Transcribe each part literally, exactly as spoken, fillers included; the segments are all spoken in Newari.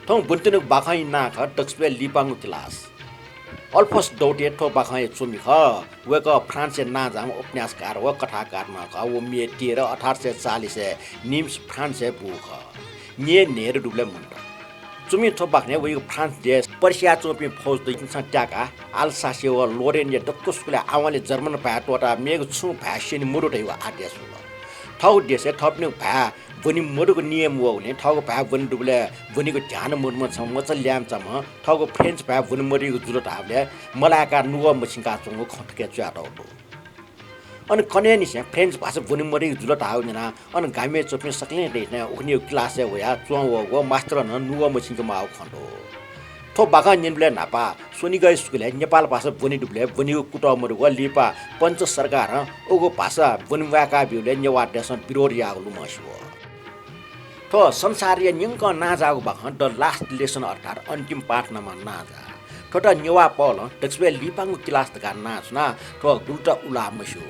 थौं ब्वनेत्यनागु बाखंया नां खः दक्वसिबय् लिपांगु किलास। अल्फोन्स दौत्य थ्व बाखंया च्वमि खः। वय्कः फ्रान्सया नांजाःम्ह उपन्यासकार व कथाकार नं खः। व मे तेह्र, अठार सय चालिसय् निम्स, फ्रान्सय् बूगु खः। न्यय् न्हय्दँ दुबलय् मुंत। च्वमिं थ्व बाखनय् वइगु फ्रान्स देश पर्सियाय् च्वंपिं फौजत इमिसं त्याकाः आल्सासय् व लोरेनया दक्व स्कुलय् आवंलि जर्मन भाय् त्वःताः मेगु छुं भाय् स्यने मदु धइगु आदेश वल। थःगु देशय् थःपिनिगु भाय् ब्वने मदुगु नियम वःगुलिं थःगु भाय् ब्वने दुबलय् ब्वनेगु ध्यान मदुम्ह छम्ह मचा ल्याय्म्ह चाम्हं थःगु फ्रेन्च भाय् ब्वने मदइगु जुल धाःबलय् मलाय्काः नुगः मछिंकाच्वंगु खँ थुकी च्वयातःगु दु। अन कन्हय्‌निसें फ्रेन्च भाषा ब्वने मदइगु जुल धाःगु न्यनाः अन गामय् च्वंपिं सकलें दइथें उखुन्हुगु किलासय् वयाः च्वं वःगु व मास्तरं नं नुगः मछिंके माःगु खँ दु। थ्व बाखं न्यनेबलय् न्हापा स्वनिगःया स्कुलय् नेपाल भाषा ब्वने दुबलय् ब्वनेगु कुतः मदुगु लिपा पञ्च सरकारं उगु भाषा ब्वने म्वाय्का ब्यूबलय् नेवाःतय्सं विरोध याःगु लुमंसे वः। थ्व संसारया न्यंकं नांजाःगु बाखं The Last Lesson अर्थात् अन्तिम पाठ नामं नांजाः। थ्वत नेवाः पहलं दक्वसिबय् लिपांगु किलास धकाः नां छुनाः थ्व गुलि त उलाः मस्यू।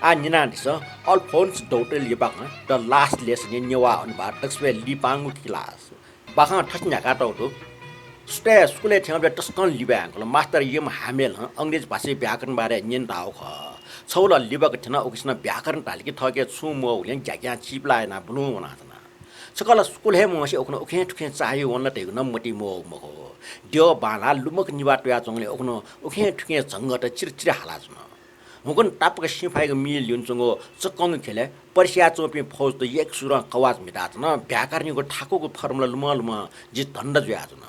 आः न्यनादिसँ, अल्फोन्स दौत्यया बाखं The Last Lesson या नेवाः अनुवाद दक्वसिबय् लिपांगु किलास। बाखं थथे न्ह्याकातःगु दु। सुथय् स्कुलय् थ्यंबलय् तसकं लिबाय् यंकल। मास्तर यम हामेलं अंग्रेजी भाषाया व्याकरण बारे न्यने धाःगु खः। छगू ला लिबाक थ्यन, उकिसनं व्याकरण धाल कि थःके छुं मवःगुलिं ग्याग्यां चिपला यानाः बुलुं वनाच्वन। छकः ला स्कुल हे मवंसे उखुन्हु उखें थुखें चाःहिउ वन ला धइगु नं मतिइ मवःगु मखु। द्यः बांलाः लुमक निभाः त्वयाच्वंगुलिं उखुन्हु उखें थुखें झंगःत चिरचिर हालाच्वन। हुकन तापाक सिँफाइगु मिइ ल्यूने च्वंगु चक्कंगु ख्यलय् पर्सियाय् च्वंपिं फौजत यक्व सुरं कवाच म्हिताच्वन। व्याकरणयागु थाकुगु फर्मुला लुमं लुमं जि धन्दा जुयाच्वना।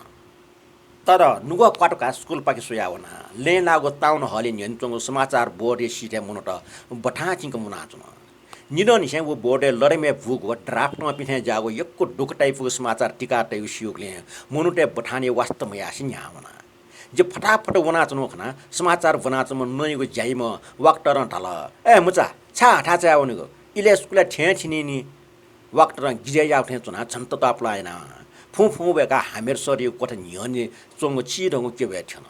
तर नुगः क्वातुकाः स्कुलपाखे स्वयाः वना। लँय् लाःगु टाउन हलय् न्ह्यःने च्वंगु समाचार बोर्डया सिथय् मनूत बथां चिंक मुनाच्वन। निदँनिसें व बोर्डय् लरमय् बूगु व ड्राफ्टं पिथें ज्याःगु यक्व दुःख ताइपुगु समाचार तिका तइगु स्यूगुलिं मनूतय् बथानय् वास्ता मयासें न्ह्याः वना। जि फटाफट वनाच्वनागु खनाः समाचार ब्वनाच्वंम्ह नँयागु ज्याइम्ह वाक्टरं धाल, "ए मुचा, छाय् हथाय् चायाः वनेगु? इलय् स्कुलय् थ्यं थ्यनीनि।" वाक्टरं गिजय् याःगु थें च्वनाः झन ततापुलां याना। फुं फुं वय्काः हामेर सरयागु क्वथा न्ह्यःने च्वंगु चिधंगु क्यबय् थ्यन।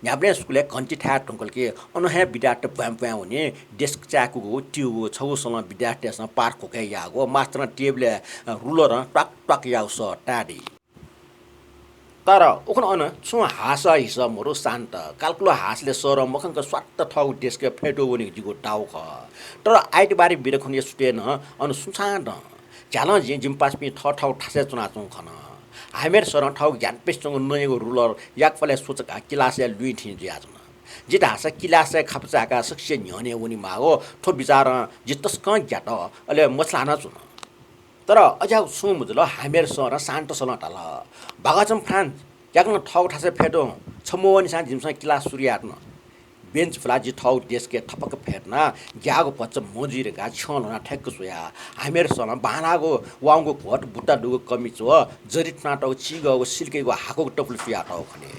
न्ह्याबलें स्कुलय् घन्टी थाये धुंकल कि अन हे विद्यार्थी ब्वाँय् ब्वाँय् वनी। डेस्क चाय्‌कूगु, त्यूगु, छगू सलं विद्यार्थीतय्सं पाठ घोकय् याःगु, मास्तरं टेबलय् रुलरं ट्वाक ट्वाक याःगु सः ताये दइ। तर उखुन्हु अन छुं हासः हिसः मरु, शान्त। कालकुल हासलय् सरं मखंक स्वात्त थःगु डेस्कय् फ्यतुं वनीगु जिगु दाउ खः। तर आइतबारया बिदा खुन्हुया सुथय् नं अन सुथां दं। झ्यालं जिं जिमि पासापिं थःथःगु थासय् च्वनाच्वंगु खन। हामेर सरं थःगु ग्यानापुसे च्वंगु नँयागु रुलर याकपालय् स्वचकाः किलासय् लुइथें जुयाच्वन। जि धाःसा किलासय् खापा चाय्‌काः सकसिया न्ह्यःने वनेमाःगु थ्व बिचारं जि तसकं ग्यात, अले मछालाः नं च्वन। तर अज्याःगु छुं मजुल, हामेर सरं शान्त सलं धाल, "भागाच्वँ फ्रान्स, याकनं थःगु थासय् फ्यतुं, छ मवःनिसां जिमिसं किलास सुरु यायेधुन।" बेन्च फुलाः जि थःगु डेस्कय् थपक्क फ्यतुनाः ग्याःगु भचा मजुइ धकाः छ्यं ल्ह्वनाः ठ्याक्क स्वया। हामेर सलं बांलाःगु वाउँगु घोट, बुट्टा दुगु कमिच व जरि थुनातःगु चिगःगु सिल्कयागु हाकुगु टपुल सुयातःगु खनी।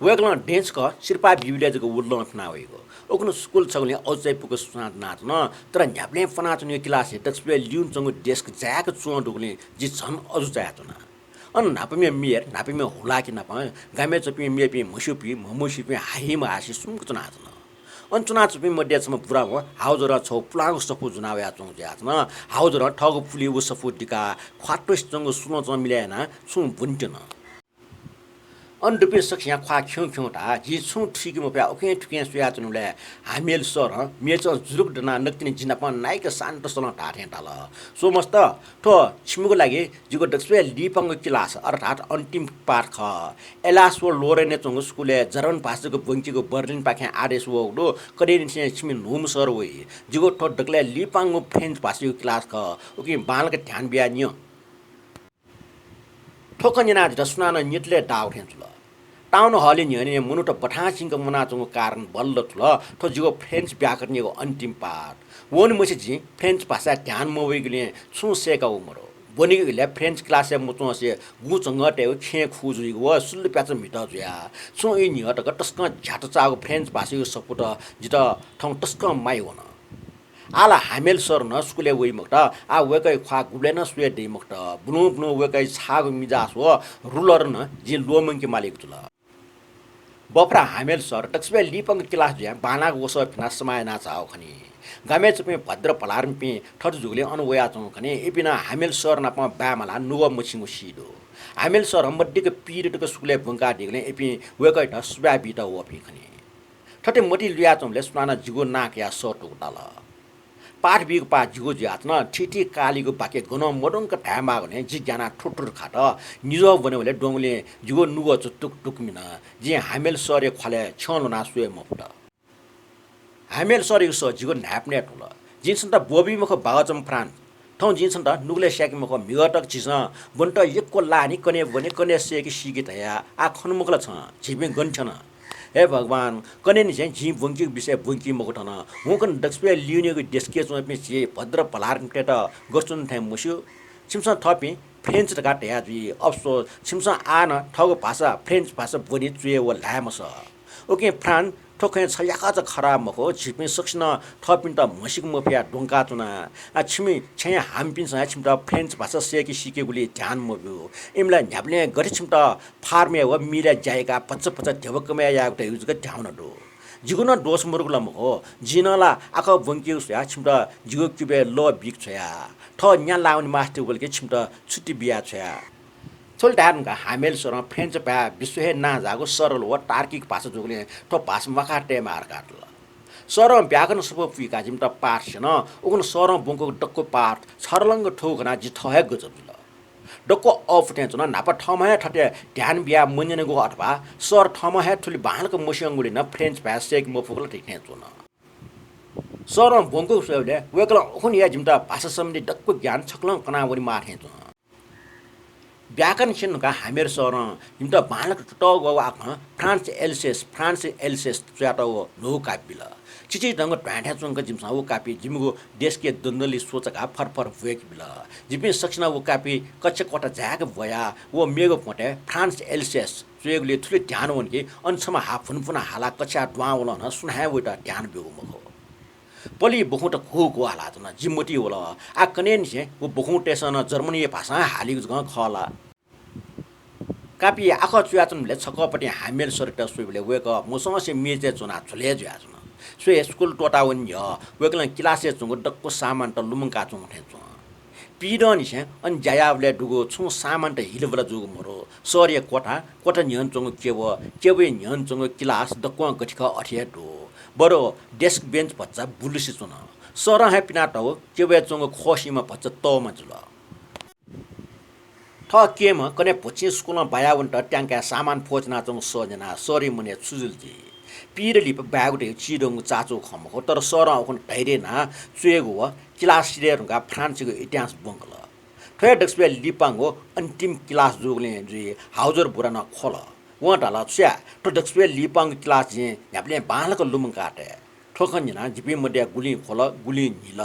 वय्कलं दँय्‌छकः सिरपाः ब्यूबलय् जक व लं फ्यना वइगु। उखुन्हु स्कुल छगुलिं अजू चायापुक सुथां दनाच्वन, तर न्ह्याबलें फ्वनाच्वनीगु किलासय् दक्वसिबय् ल्यूने च्वंगु डेस्क जाय्‌क च्वं दुगुलिं जि झन अजू चायाच्वना। अन न्हापाम्ह मेयर, न्हापाम्ह हुलाकी नाप गामय् च्वंपिं मेपिं म्हस्यूपिं, म्हमस्यूपिं हाहि महासि सुम्क च्वनाच्वन। अन च्वनाच्वंपिं मध्ये छम्ह बुराम्ह हाउजरं छगू पुलांगु सफू ज्वना वयाच्वंगु जुयाच्वन। हाउजरं थःगु पुलय् व सफू दिकाः ख्वाः त्वसि च्वंगु सुलंचं मिलय् यानाः छुं ब्वनेत्यन। अन दुपिं सकसियां ख्वाः खिउँ खिउँ धाः। जिं छुं थुइके मफयाः उखें थुखें स्वयाच्वनाबलय् हामेल सरं मेचं जुरुक दनाः नकतिनि जि नाप नाइक शान्त सलं धाःथें धाल, "स्वम्हस्त, थ्व छिमिगु लागि जिगु दक्वसिबय् लिपांगु किलास अर्थात् अन्तिम पाठ खः। एलास व लोरेनय् च्वंगु स्कुलय् जर्मन भाषा जक ब्वंकेगु बर्लिनपाखें आदेश वःगु दु। कन्हय्‌निसें छिमि न्हूम्ह सर वइ। जिगु थ्व दकलय् लिपांगु फ्रेन्च भाषायागु किलास खः। उकिं बांलाक ध्यान बियाः न्यँ।" थ्व खँ न्यनाः जितः सुनानं न्यतलय् दाःगु थें जुल। टाउन हलया न्ह्यःने मनूत बथां चिंक मुनाच्वंगु कारण बल्ल जुल। थ्व जिगु फ्रेन्च व्याकरणयागु अन्तिम पाठ। वने मछि जिं फ्रेन्च भाषाय् ध्यान मवइगुलिं छुं सय्‌कागु मदु। ब्वनेगु इलय् फ्रेन्च किलासय् मच्वंसे गुँ झंगःतय्‌गु खेँय् खू जुइगु व सुल्ल प्याचा म्हितः जुयाः छुं ई न्ह्यः तक तसकं झ्यात चाःगु फ्रेन्च भाषायागु सफूत जितः थौं तसकं माया वन। आः ला हामेल सर नं स्कुलय् वइ मखुत। आः वय्‌कःया ख्वाः गुबलें नं स्वये दइ मखुत। बुलुं बुलुं वय्‌कःया छाःगु मिजास व रुलर नं जिं ल्वःमंके मालीगु जुल। बफरा हामेल सर दक्वसिबय् लिपांगु किलास जुयाः बांलाःगु वसः फ्यनाः समाः यानाः झाःगु खनी। गामय् च्वंपिं भद्र भलार्मीपिं थथे जूगुलिं अन वयाच्वंगु खनी। इपिं नं हामेल सर नाप बाय् मालाः नुगः मछिंगु सी दु। हामेल सरं मदिक्क पीर तक स्कुलय् ब्वंकादीगुलिं इपिं वय्कःयात सुभाय् बीत वःपिं खनी। थथे मतिइ लुयाच्वंबलय् सुनानं जिगु नां कयाः सः तुकताल। पाठ बीगु पाः जिगु जुयाच्वन। थीथी कालीगु वाक्य गनं मदुंक धायेमाःगुलिं जि ग्यानाः थुरथुर खात। निझ्वः ब्वनेबलय् द्वंगुलिं जिगु नुगः चुतुक तुकमिन। जिं हामेल सरया ख्वालय् छ्यं ल्वनाः स्वये मफुत। हामेल सरयागु सः जिगु न्हाय्पनय् तुल। जिं छन्त ब्वःबी मखु बागःचाम्ह फ्रान्स। थौं जिं छन्त नुगलय् स्याके मखु। म्हिगः तक झीसं ब्वनेत यक्व लाःनि। कन्हय् ब्वने, कन्हय् सय्के सीके धयाः आः खन मखु ला छं? झीपिं गन थ्यन? हे भगवान, कन्हय्‌निसें जिं ब्वंकीगु विषय ब्वंकी मखु थन। हुंकन दक्वसिबय् लिउने डेस्कय् च्वंपिं झी भद्र भलारिमतय्त गथे च्वन थें मस्यू। छिमिसं थःपिं फ्रेन्च धकाः धया जुइ। अफसोस, छिमिसं आः नं थःगु भाषा फ्रेन्च भाषा ब्वनी च्वय् व ल्हाये मसः। उकिं फ्रान्स, थ्व खँय् छ याकःचा खराब मखु। झीपिं सकसिनं थःपिन्त म्हसीके मफयाः द्वंकाच्वना। आ, छिमि छेँय् हाःपिन्सं हे छिमित फ्रेन्च भाषा सय्के सीकेगुली ध्यान मब्यू। इमिला न्ह्याबलें गथे छिमित फार्मय् व मिलय् ज्या याकाः भचा भचा ध्यबा कमय् यायेगु धइगु जक ध्याउन दु। जिगु नं दोष मदुगु ला मखु। जिं नं ला आखः ब्वंकेगु स्वयाः छिमित जिगु क्यूबय् लः बीके छ्वया। थः न्या लाः वने मास्ति वल कि छिमित छुट्टी बिया छ्वया। थ्व ला धाये धुंकाः हामेल सरं फ्रेन्च भाय् विश्व हे नांजाःगु सरल व तार्किक भाषा जूगुलिं थ्व भाषा म्वाकाः तयेमाः धकाः धाल। सरं व्याकरण सफू पुइकाः जिमित पाठ स्यन। उखुन्हु सरं ब्वंकूगु दक्व पाठ छर्लंक थूगु खनाः जि थः हे गजब जुल। दक्व अःपु थें च्वन। न्हापा थःम्हं हे थथे ध्यान बियाः मन्यनागु अथवा सर थःम्हं हे थुलि बांलाक मस्यंगुलिं नं फ्रेन्च भाय् सय्के मफुगु ला धइथें च्वन। सरं ब्वंकूगु स्वयेबलय् वय्कलं उखुन्हु हे जिमित भाषा सम्बन्धी दक्व ज्ञान छकलं कना वनेमाः थें च्वन। व्याकरण स्यने धुंकाः हामेल सरं जिमित बांलाक ततःग्वःगु आखलं फ्रान्स एल्सेस, फ्रान्स एल्सेस च्वयातःगु न्हूगु कापि बिल। चिचिधंगु ध्वाँय् थें च्वंक जिमिसं व कापि जिमिगु डेस्कय् दन्दली स्वचकाः फरफर ब्वय्के बिल। जिपिं सकसिनं व कापि कक्षा क्वथा जाय्क ब्वयाः व मेगु प्वँतय् फ्रान्स एल्सेस च्वयेगुलिइ थुलि ध्यान वन कि अन छम्ह हा फुनफुन हालाः कक्षाय् दुहां वलं नं सुनां हे वयात ध्यान ब्यूगु मखु। पल्ली बखुंत घुघु हालाच्वन। जि मतिइ वल, आः कन्हय्‌निसें व बखुंतय्‌सं नं जर्मनीया भाषां हालीगु जकं खः ला? कापि आखः च्वयाच्वंबलय् छकःपतिं हामेल सरयात स्वइबलय् वय्कः मसंसे मेजय् च्वनाः झ्वलय् जुयाच्वन। स्वयाः स्कुल त्वःता वने न्ह्यः वय्कलं किलासय् च्वंगु दक्व सामानत लुमंकाच्वंगु थें च्वं। पीदँनिसें अन ज्या याःबलय् दुगु छुं सामानत हिलाबिला जूगु मदु। सरया क्वथा, क्वथा न्ह्यःने च्वंगु केब, केबया न्ह्यःने च्वंगु किलास दक्वं गथे खः अथे हे दु। बरु डेस्क बेन्च भचा बुलुसे च्वन। सरं हे पिनातःगु केबय् च्वंगु ख्वःसिमा भचा तःमा जुल। थः केहेँम्ह कन्हय् भुछिं स्कुलं बाया वनेत ट्याङ्काय् सामान फ्वःछिनाच्वंगु सः न्यनाः सरया मनय् छु जुल जुइ। पीदँ लिपा बायेगु धइगु चिधंगु चाःचूगु खँ मखु, तर सरं उखुन्हु धैर्य यानाः च्वयेगु व किलास सिधये धुंकाः फ्रान्सयागु इतिहास ब्वंकल। थ्व हे दक्वसिबय् लिपांगु अन्तिम किलास जूगुलिं जुइ हाउजर बुरानं ख्वल। वं धाल, छु याये, थ्व दक्वसिबय् लिपांगु किलास जिं न्ह्याबलें बांलाक लुमंका तये। थ्व खँ न्यनाः जिपिं मध्य गुलिं ख्वल, गुलिं न्हिल।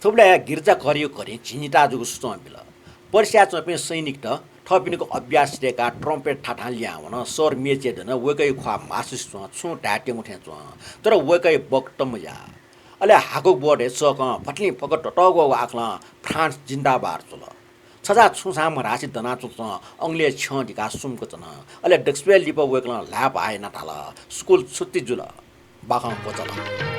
थुबलय् गिर्जाघरया घरिं झिंनिता जूगु सुचं बिल। पर्सिया च्वंपिं सैनिकत थःपिनिगु अभ्यास सिधयेकाः ट्रम्पेट थाथां लिहां वन। सर मेचय् दन। वय्कःया ख्वाः म्हासुसे च्वं, छुं धायेत्यंगु थें च्वं, तर वय्कःया बक तमज्या। अले हाकु बोर्डय् चःकं भतिं फक ततःग्वःगु आखलं फ्रान्स जिन्दाबाद च्वल। छझाः छुं छां मधासे दनाच्वंच्वं अंगलय् छ्यं दिकाः सुम्क च्वन। अले दक्वसिबय् लिपा वय्कलं ल्हाय् भाः यानाः धाल, स्कुल छुट्टी जुल। बाखं क्वचाल।